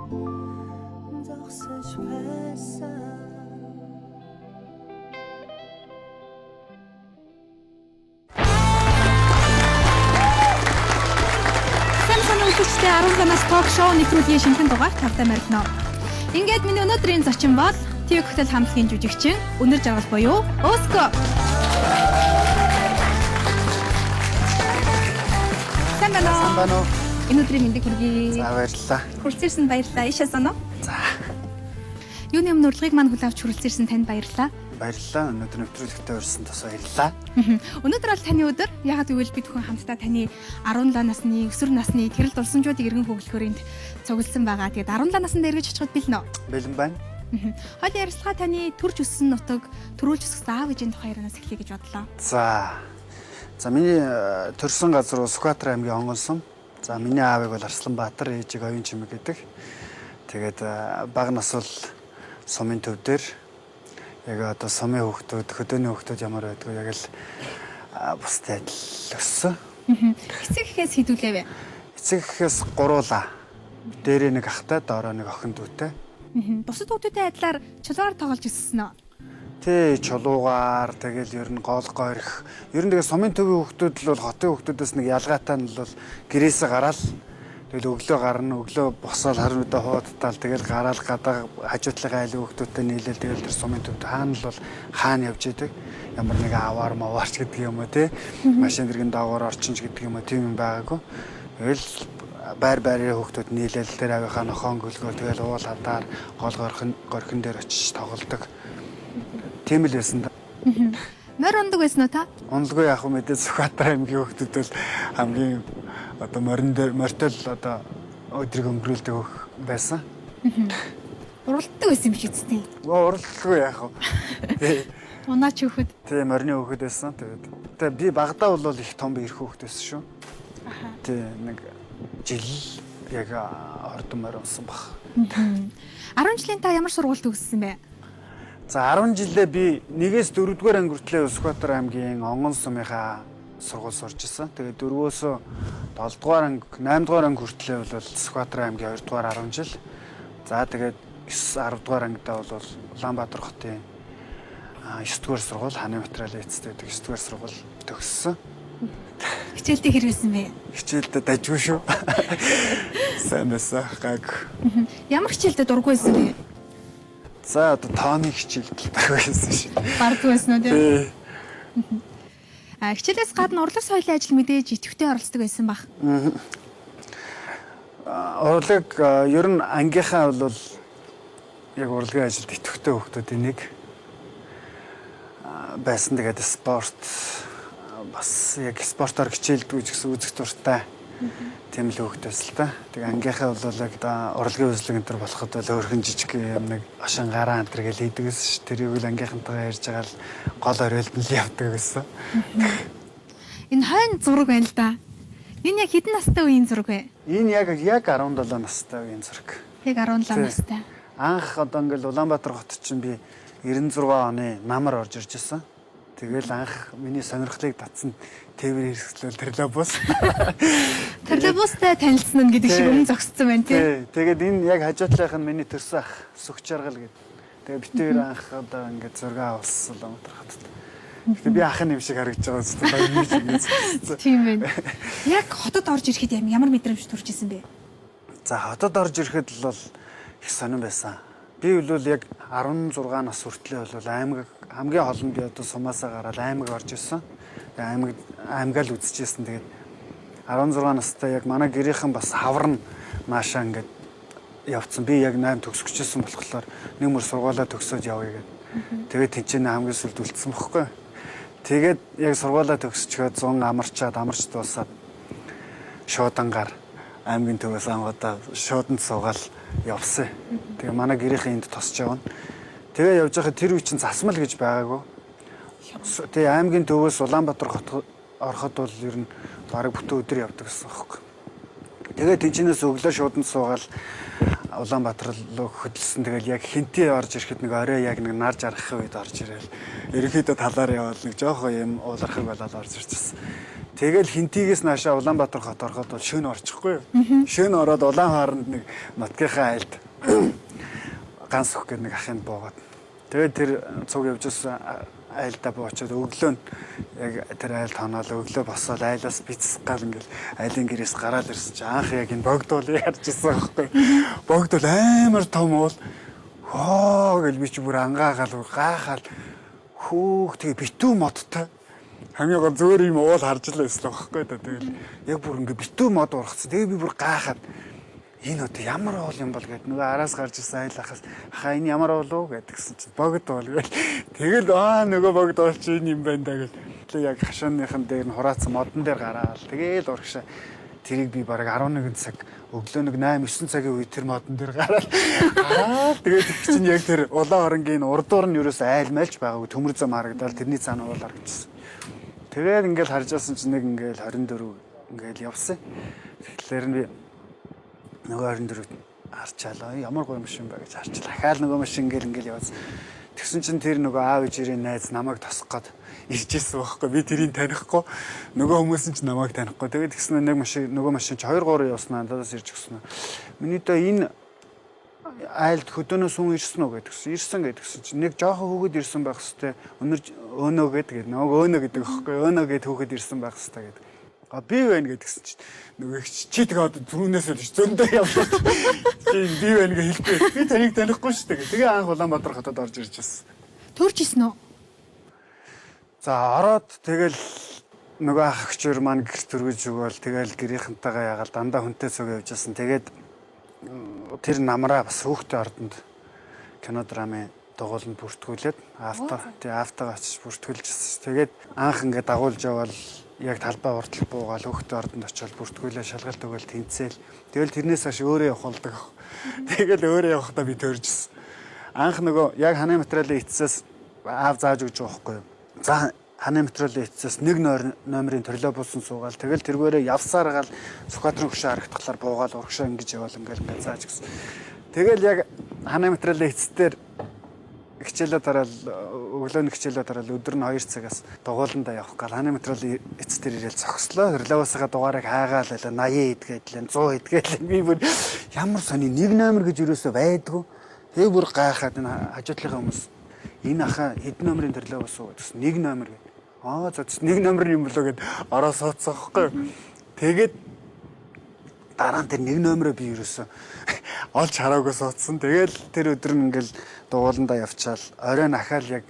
Зогсож байсан. Сайн сайн үзэгчдээ 17-наас ток шоу нэвтрүүлгийн шинэхэн дугаар тавтай морилно. Ингээд миний өнөөдрийн зочин бол TV Коктейл хамтлагийн жүжигчин Үнэр Жаргал буюу Өсгө. Сайн байна уу? Сайн байна уу? Энэ өдрийн мэндийг хүргэе. За, баярлалаа. Хүрэлцээрсэнд баярлалаа. Ишээ соноо. За. Юуны өмнө урилгыг маань хүлээн авч хүрэлцээрсэн танд баярлалаа. Баярлалаа. Өнөөдөр нэвтрүүлэгтээ урьсан тус баярлалаа. Өнөөдөр бол таны өдөр. Яагаад гэвэл бид бүхэн хамтдаа таны 17 насны, өсвөр насны тэрэл дурсамжуудыг эргэн хөглөхөөр энд цугласан байгаа. Тэгээд 17 наснд эргэж очиход бэлнэ үү? Бэлэн байна. Хойл ярилцлага таны төрж өссөн нутаг, төрүүлж өсгсөн аав ээжийн тухай ярианаас эхлэе гэж бодлоо. За. За, миний төрсэн газар бол Сүхбаатар аймгийн Онгон сум. За, миний аавыг бол Арсланбаатар, ээжийг Оюун Чимэг гэдэг. Тэгээд бага нас бол сумын төв дээр яг одоо сумын хүүхдүүд, хөдөөний хүүхдүүд ямар байдгүй яг л бусдад адил өссөн. Эцэг эхээс хэдүүлээ вэ? Эцэг эхээс гуруулаа. Дээрээ нэг ахтай, доороо нэг охин дүүтэй. Бусад хүүхдүүдтэй адилаар чулуугаар тоглож өссөн үү? Тий, чулуугаар тэгэл ер нь гол горих. Ер нь тэгээ сумын төвийн хүүхдүүд л бол хотын хүүхдүүдээс нэг ялгаатай нь бол гэрээсээ гараал тэгэл өглөө гарна, өглөө босоод харин үдэ хуудтаал тэгэл гараал гадаа хажуутлынхаа айлын хүүхдүүдтэй нийлээл тэгэл тэр сумын төвд хаана л бол хаана явж идэг. Ямар нэгэн аваар маваарч гэдэг юм уу тий. Машин дэргэн доогоор орчинч гэдэг юм уу тийм юм байгаагүй. Тэгэл байр байрын хүүхдүүд нийлээл тэр авийнхаа нохоон гөлгөөр тэгэл уул хадаар гол горхон дээр очиж тоглодог. Тийм л байсан да. Морь ундаг байсан уу та? Унлгүй яах вэ, мэдээ Сүхбаатар аймгийн хүүхдүүд бол хамгийн одоо морин дээр морьтой л одоо өдрийг өнгөрүүлдэг хөх байсан. Уралддаг байсан юм шиг үстэй. Уралдалгүй яах вэ? Тий. Унаач хүүхэд. Тий, морины хүүхэд байсан. Тэгээд тэгээ би багадаа бол их том би эрх хүүхэд байсан шүү. Тий, нэг жил яг ордон морь унсан баг. 10 жилийн та ямар сургуульд төгссөн бэ? За, 10 жилдээ би 1-ээс 4-р анги хүртлээр Сүхбаатар аймгийн Онгон сумынхаа сургууль сурч исэн. Тэгээд 4-өөс 7-р анги, 8-р анги хүртлээр бол Сүхбаатар аймгийн 2-р 10 жил. За, тэгээд 9 10-р ангидаа бол Улаанбаатар хотын 9-р сургууль, ханы материалын эцэст байдаг 9-р сургууль төгссөн. Хичээлдээ хэр байсан бэ? Хичээлдээ дажгүй шүү. Сайн байсан. Гаг. Ямар хичээлдээ дургүй байсан бэ? За, одоо тооны хичээлд л дургүй байсан шүү. Бардгүй байсан уу тий? Тий. А хичээлээс гадна урлаг соёлын ажил мэдээж идэвхтэй оролцдог байсан баг. Урлаг ер нь ангийнхаа бол яг урлагийн ажилд идэвхтэй хүүхдүүдийн нэг байсан. Тэгээд спорт бас яг спортоор хичээлдгүй ч гэсэн үзэх дуртай тийм л хүүхэд байсан л та. Тэгээ ангийнхаа бол яг урлагийн үзлэг энэ төр болоход бол өөрхөн жижиг юм нэг ашин гараа энэ төр гэл хийдэг гэсэн ш. Тэрийг л ангийнхантайгаа ярьж байгаа л гол оройлд нь л явдаг гэсэн. Энэ хойно зураг байна л да. Энэ яг хэдэн настай үеийн зураг вэ? Энэ яг 17 настай үеийн зураг. Яг 17 Тий. настай. Анх одоо ингээл Улаанбаатар хот чинь би 96 оны намар орж ирж исэн. Тэгэл анх миний сонирхлыг татсан тээврийн хэрэгслэл троллейбус. Троллейбустай танилцсан нь гэдэг шиг Тий. өмнө зогссон байна тий. Тий. Тэгээд энэ яг хажуутлынх нь миний төрсөн ах Сүх Жаргал гэдэг. Тэгээд бид хоёр анх одоо ингээд зураг авалсан Улаанбаатар хотод. Гэтэ би ах нь юм шиг харагдаж байгаа зү баяр ингэж ингэж зогссон. Тийм байна. Яг хотод орж ирэхэд ямар мэдрэмж төрж исэн бэ? За, хотод орж ирэхэд л бол их сонирн байсан. Би бол яг 16 нас хүртлээр бол аймаг хамгийн хол нь би одоо сумаасаа гараад аймаг орж ирсэн. Тэгээ аймаг аймгаа л үзчихсэн. Тэгээд 16 настай яг манай гэрийнхэн бас хаварна наашаа ингээд явцсан. Би яг 8 төгсөж болохоор нэг мөр сургуулаа төгсөөд явъя гэд. Тэгээд тэнцэнэ хамгийн сүлд үлдсэн бохгүй. Тэгээд яг сургуулаа төгсчөөд 100 амарчаад амарч дуусаад шуудангаар аймгийн төвөөс ангуудаа шууданд суугаал явсан. Тэгээ манай гэрийнхэн энд тосч явна. Тэгээ явж байхад тэр үе чинь засмал гэж байгаагүй. Тэгээ аймгийн төвөөс Улаанбаатар хот ороход бол ер нь бараг бүтэн өдөр явдаг гэсэн аахгүй. Тэгээ тэнчнээс өглөө шууданд суугаал Улаанбаатар руу хөдөлсөн. Тэгэл яг хинтээ орж ирэхэд нэг орой яг нэг нар жаргахын үед орж ирээл. Ерөнхийдөө талаар явбал нэг жоохон юм уулархаг болоод орж ирчихсэн. Тэгэл Хинтигээс наашаа Улаанбаатар хот ороход бол шөнө орчихгүй юу? Шөнө ороод улаан хооронд нэг нутгийнхаа айлд ганц өх гэдэг нэг ахынд буугаад. Тэгээд тэр цуг явж байсан айлдаа буучаад өглөө нь яг тэр айлд хоноол өглөө босоод айлаас бицс гал ингээл айлын гэрээс гараад ирсэн чи анх яг энэ богдуулыг харж ирсэн байхгүй. Богдуул амар том уул. Хоо гэл би чи бүр ангаагаал гайхаал хөөх тэгээ битүү модтой. Хамгийн гол зөөр юм уул харж л байсан байхгүй да. Тэгэл яг бүр ингээ битүү мод ургацсан. Тэгээ би бүр гайхаад энэ одоо ямар уул юм бол гэд нөгөө араас гарч ирсэн айл ахаас хаа энэ ямар уул уу гэдгсэн чинь богд уул гэл. Тэгэл аа нөгөө богд уул чи энэ юм байна да гэл. Тэгэл яг хашааныхан дээр нь хураацсан модон дээр гараал. Тэгэл урагшаа тэрийг би бараг 11 цаг өглөө нэг 8 9 цагийн үед тэр модон дээр гараал. Гараал тэгээд тэр чинь яг тэр улаан хоронгийн урдуур нь ерөөс айл майлч байгаагүй төмөр зам харагдал тэрний цаана уул харагдчихсан. Тэгээд ингээл харж байсан чинь нэг ингээл 24 ингээл явсан. Тэгэхээр нь би нөгөө 24 харчаалаа. Ямар гоё машин бэ гэж харчлаа. Дахиад нөгөө машин ингээл ингээл яваад. Тэгсэн чинь тэр нөгөө аав ээжийн найз намайг тосох гээд ирж исэн байхгүй. Би тэрийг танихгүй. Нөгөө хүмүүс нь ч намайг танихгүй. Тэгээд тэгсэн нэг машин нөгөө машин чи 2 3 явснаа надаас ирж гисэн. Миний дөө энэ айлд хөдөөнөөс хүн ирсэн үү гэдгсэн. Ирсэн гэдгсэн чинь нэг жоохон хүүхэд ирсэн байх хэвээр өнөр өөнөө гэдэг. Нөгөө өөнөө гэдэг байхгүй. Өөнөө гэд хүүхэд ирсэн байх хэвээр гэдэг. А би байна гэдгсэн чинь нөгөө их чи тэгээ одоо түрүүнээс л зөндөө явлаа. Чи би байна гэж хэлэхгүй. Би таныг танихгүй шүү дээ. Тэгээ анх Улаанбаатар хотод орж ирж байсан. Төрж исэн үү? За ороод тэгэл нөгөө ах эгчээр маань гэр төргөж өгөөл тэгэл гэрийнхэнтэйгээ ягаал дандаа хүнтэй цуг явж байсан. Тэгээд тэр намраа бас хүүхдээ ордонд кино драмын дугууланд бүртгүүлээд авто тий автогаа очиж бүртгүүлжсэн. Тэгээд анх ингээд дагуулж явбал яг талбай уртал буугаал хүүхдээ ордонд очиод бүртгүүлээ шалгалт өгөөл тэнцээл. Тэгэл тэрнээс хойш өөрөө явах болдог. Тэгэл өөрөө явахдаа би төржсэн. Анх нөгөө яг ханы материалын эцсээс аав зааж өгч байгаа байхгүй юу? За ханы материалын эцсээс нэг номерын троллейбусын суугаал тэгэл тэргээрээ явсаар гал Сүхбаатарын хөшөө харагдахлаар буугаал урагшаа ингэж яваал ингээл ингээл зааж гисэн. Тэгэл яг ханы материалын эцсээр хичээлээ дараал өглөө нь хичээлээ дараал өдөр нь 2 цагаас дугууландаа явах гал ханы материалын эц дээр ирээл зогслоо. Троллейбусынхаа дугаарыг хайгаал 80 эдгээд л 100 эдгээд л би бүр ямар сони нэг номер гэж юусоо байдгүй. Тэгээ бүр гайхаад энэ хажуутлынхаа хүмүүс энэ ахаа хэдэн номерын троллейбус уу гэсэн нэг номер гэдэг. Аа за нэг номер юм болоо гэд ороо суудсан байхгүй юу. Тэгээд дараа нь тэр нэг номероо би юусоо олж хараагүй суудсан. Тэгэл тэр өдөр нь ингээл дугууландаа явчаал оройн ахаал яг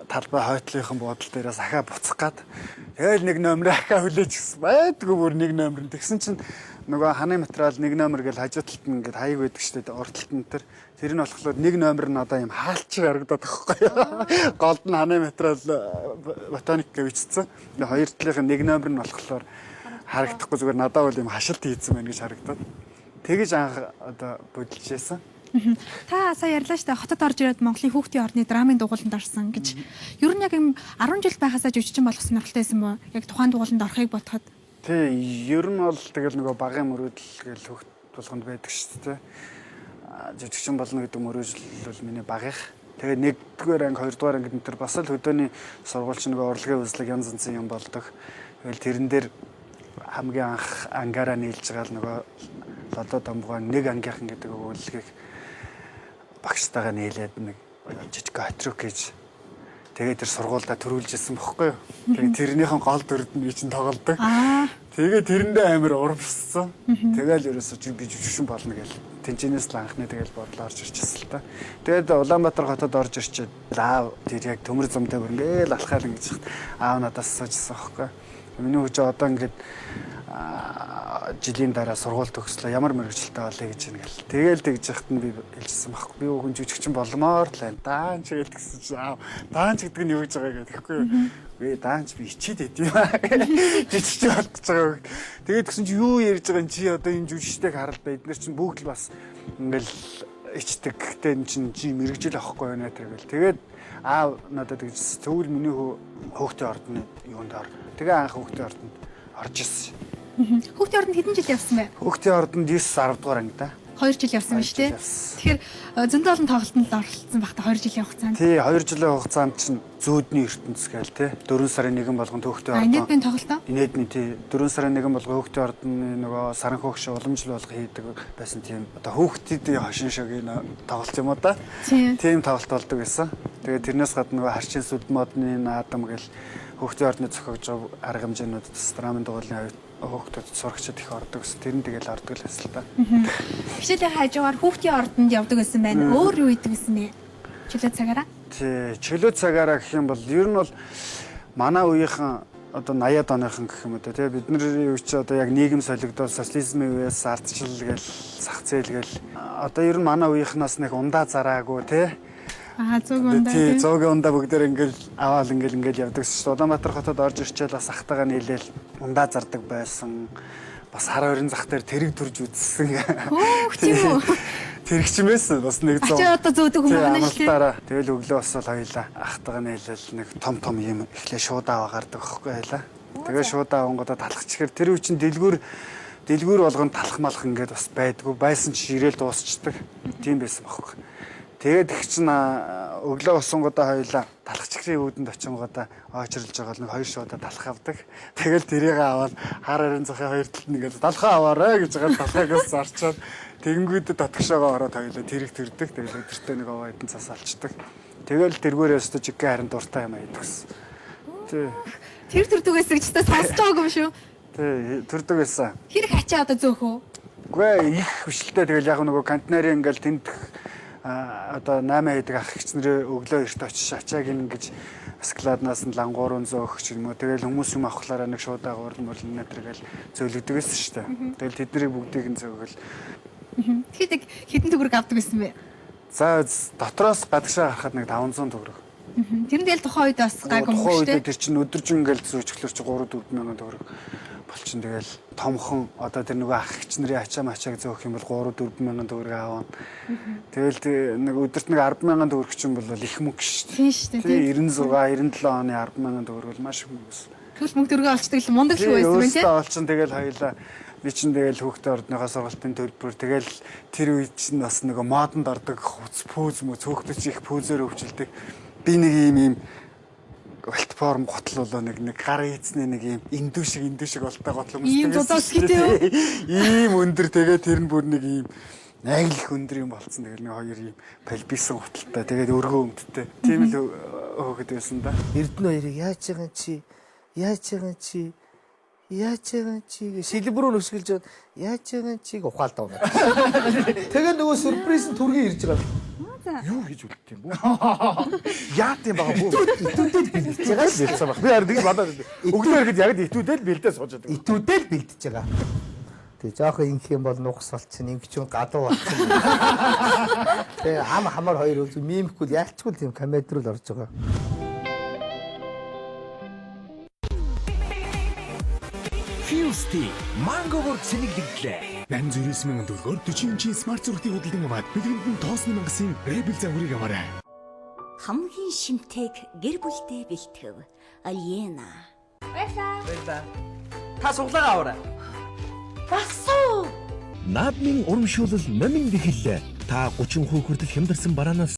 талбай хойтлынхан буудал дээрээс ахаа буцах гад. Тэгэл нэг номер ахаа хүлээж гисэн. Байдгүй бүр нэг номер нь. Тэгсэн чинь нөгөө ханы материал нэг номер гэл хажуу талд нь ингээд хаяг байдаг шүү дээ. Урд талд нь тэр тэр нь болохоор нэг номер нь одоо юм хаалч харагдаад байгаа байхгүй юу. Голд нь ханы материал ботаник гэж бичсэн. Тэгээ хоёр талынх нь нэг номер нь болохоор харагдахгүй зүгээр надад бол юм хашилт хийцэн байна гэж харагдаад. Тэгэж анх одоо бодилж байсан. Та сая ярьлаа шүү дээ хотод орж ирээд Монголын хүүхдийн орны драмын дугууланд орсон гэж. Ер нь яг юм 10 жил байхасаа жүжигчин болох сонирхолтой байсан боо? Яг тухайн дугууланд орохыг бодоход. Тий, ер нь бол тэгэл нөгөө багын мөрөөдөл гэл хүүхд болгонд байдаг шүү дээ. Жүжигчин болно гэдэг мөрөөдөл бол миний багийнх. Тэгээ нэгдүгээр анги, хоёрдугаар ангид энэ төр бас л хөдөөний сургууль чинь нөгөө урлагийн үзлэг янз янзын юм болдог. Тэгэл тэрэн дээр хамгийн анх ангаараа нийлж байгаа л нөгөө Лодо Домбгой нэг ангийнхан гэдэг өгүүллэгийг багштайгаа нийлээд нэг жижиг отрок гэж тэгээд тэр сургуульдаа төрүүлж ирсэн бохгүй юу. Тэгээд тэрнийхэн гол дүрд нь би чинь тоглодог. Тэгээд тэрэндээ амар урамшсан. Тэгэл ерөөсөө чи би жүжигчин болно гэл. Тэнчэнээс л анхны тэгэл бодлоо орж ирчихсэн л та. Тэгээд Улаанбаатар хотод орж ирчээд аав тэр яг төмөр зам дээр бүр ингээл алхаал ингэж хат аав надаас асуужсэн бохгүй. Миний хүү чи одоо ингээд жилийн дараа сургууль төгслөө ямар мэргэжилтэй болъё гэж юм гэл. Тэгэл тэгж яхад нь би хэлжсэн байхгүй. Би хүүхэн жүжигчин болмоор л байна. Даанч гэл тэгсэн чинь аав даанч гэдэг нь юу гэж байгаа гэдэг тэгэхгүй юу. Би даанч би ичээд байд юм аа. Жүжигчин болох гэж байгаа. Тэгээд тэгсэн чи юу ярьж байгаа юм чи одоо энэ жүжигчтэйг харал да. Эднэр чинь бүгд л бас ингээл ичдэг. Гэхдээ энэ чинь чи мэргэжил авахгүй байна тэр гэл. Тэгээд аав надад тэгжсэн. Тэгвэл миний хүү хөөхтэй ордны юунд ор. Тэгээ анх хөөхтэй ордонд орж ирсэн. Хөөхтэй ордонд хэдэн жил явсан бэ? Хөөхтэй ордонд 9 10 дугаар анги да. 2 жил явсан биз дээ. Тэгэхээр зөндөө олон тоглолтод оролцсон багта 2 жилийн хугацаанд. Тий, 2 жилийн хугацаанд чинь зүүдний ертөнц гээл те. 4 сарын 1 болгон төвхтөө ордон. Инээдмийн тоглолтоо? Инээдмийн тий. 4 сарын 1 болгон хөөхтийн ордны нөгөө саранхүүгш уламжлал болго хийдэг байсан тийм одоо хүүхдүүдийн хошин шогийн тоглолт юм уу да. Тийм тоглолт болдог байсан. Тэгээд тэрнээс гадна нөгөө харчин сүд модны наадам гэл хөөхтийн ордны зохиогж байгаа арга хэмжээнүүд драмын дугуулын хөөхтүүд сурагчид их ордог гэсэн. Тэр нь тэгэл ордог л байсан л та. Хичээлийн хажуугаар хүүхдийн ордонд явдаг гэсэн байна. Өөр юу идэг гэсэн бэ? Чөлөө цагаараа? Тий, чөлөө цагаараа гэх юм бол ер нь бол манай үеийнхэн одоо 80-ад оныхан гэх юм уу те, бид нар юу ч одоо яг нийгэм солигдоод социализмын үеэс ардчил гэл сах зээл гэл одоо ер нь манай үеийнхнаас нэг ундаа зараагүй те. Аа, 100 ундаа. Тий, 100 ундаа бүгдээр ингээл аваал ингээл ингээл явдаг шүү дээ. Улаанбаатар хотод орж ирчээл бас ахтайгаа нийлээл ундаа зардаг байсан. Бас хар орон зах дээр тэрэг төрж үзсэн. Хөөх, тийм үү? Тэрэг ч юм байсан. Бас нэг 100. Ачаа одоо зөөдөг хүн байна шүү дээ. Тэгэл өглөө босоод хоёлаа ахтайгаа нийлээл нэг том том юм эхлээ шууд аваа гардаг хөхгүй хоёлаа. Тэгээ шууд авангуудаа талхчихэр тэр үе чинь дэлгүүр болгон талах малах ингээд бас байдгүй. Байсан ч ирээл дуусчдаг. Тийм байсан бохог. Тэгээд их чинь өглөө босонгуудаа хоёлаа талах чихрийн үүдэнд очингуудаа очирлж байгаа л нэг хоёр шуудаа талах авдаг. Тэгэл тэрийг аваад хар орон захын хоёр талд ингээд талхаа аваарэ гэж байгаа талхаагаас зарчаад тэгэнгүүтээ дотгошоогоо ороод хоёлаа тэрэг төрдөг. Тэгэл өдөртөө нэг овоо хэдэн цас алчдаг. Тэгэл тэргүүр өстө жиггээ харин дуртай юм аа идэгсэн. Тий. Тэр төрдөг байсан гэж та сонсож байгаагүй юм шүү. Тий, төрдөг байсан. Хэрэг ачаа одоо зөөх үү? Үгүй их хүчлээ. Тэгэл яг нөгөө контейнерын ингээл тэнд одоо 8 хийдэг ах эгч нарын өглөө эрт очиж ачааг ингэж складнаас нь лангуурын зөөх ч юм уу. Тэгэл хүмүүс юм авахлаараа нэг шууд агуурл мөрлөн нэтэр гэл зөөлөгдөг байсан шүү дээ. Тэгэл тэднийг бүгдийг нь зөөгөл. Тэгэхэд хэдэн төгрөг авдаг байсан бэ? За дотроос гадагшаа гарахад нэг 500 төгрөг. Тэр нь тэгэл тухайн үед бас гайгүй юм шүү дээ. Тухайн үед тэр чинь өдөржин ингээл зөөчглөр чи 3 4 мянган төгрөг болчин. Тэгэл томхон одоо тэр нөгөө ах эгч нарын ачаа мачааг зөөх юм бол 3 4 мянган төгрөг аавна. Тэгэл нэг өдөрт нэг 10 мянган төгрөг чинь бол их мөнгө шүү дээ. Тийм шүү дээ. 96 97 оны 10 мянган төгрөг бол маш их мөнгө байсан. Тэгвэл мөнгө төгрөгөө олчдаг л мундаг л байсан байх тийм. Өөртөө олчин тэгэл хоёлаа би чинь тэгэл хүүхдээ ордныхоо сургалтын төлбөр тэгэл тэр үед чинь бас нөгөө модонд ордог хувц пүүз мө цөөхдөж их пүүзээр өвчлөдөг. Би нэг ийм платформ готл болоо нэг гар ийцний нэг ийм эндүү шиг болтой готл өмсдөг. Ийм зузаас гэдэг үү? Ийм өндөр тэгээ тэр нь бүр нэг ийм айл их өндөр юм болцсон. Тэгэл нэг хоёр ийм палбисан готалтай тэгээд өргөө өмдтэй. Тийм л хөөхөд байсан да. Эрдэнэ хоёрыг яаж байгаа чи? Яаж байгаа чи? Яаж байгаа чи? Шилбрүү нөсгөлж яаж байгаа чиг ухаалдаа унаа. Тэгээ нөгөө сюрприз нь түргэн ирж байгаа. Юу хийж үлдэх юм бүү? Яат юм байгаа бүү? Итүүдэл бэлдэж байгаа шүү. Бэлдсэн баг. Би харин тэгж бодоод байдаг. Өглөө ирэхэд яг итүүдэл бэлдээ сууж байдаг. Итүүдэл бэлдэж байгаа. Тэгээ жоохон ингэх юм бол нухас болчихно, ингэч юм гадуу болчихно. Тэгээ ам хамаар хоёр үз мимэхгүй яалчгүй тийм комеди руу л орж байгаа. Fuse-т Mango-оор цэнэглэглээ. 899 мянган төгрөгөөр 40 инчийн смарт зурагтыг худалдан аваад бэлгэнд нь тоосны мангасын Rebel загварыг аваарай. Хамгийн шимтээг гэр бүлдээ бэлтгэв. Алиена. Баярлаа. Та суглаагаа аваарай. Басуу. Наадмын урамшуулал номин бэхэллээ. Та 30% хүртэл хямдарсан бараанаас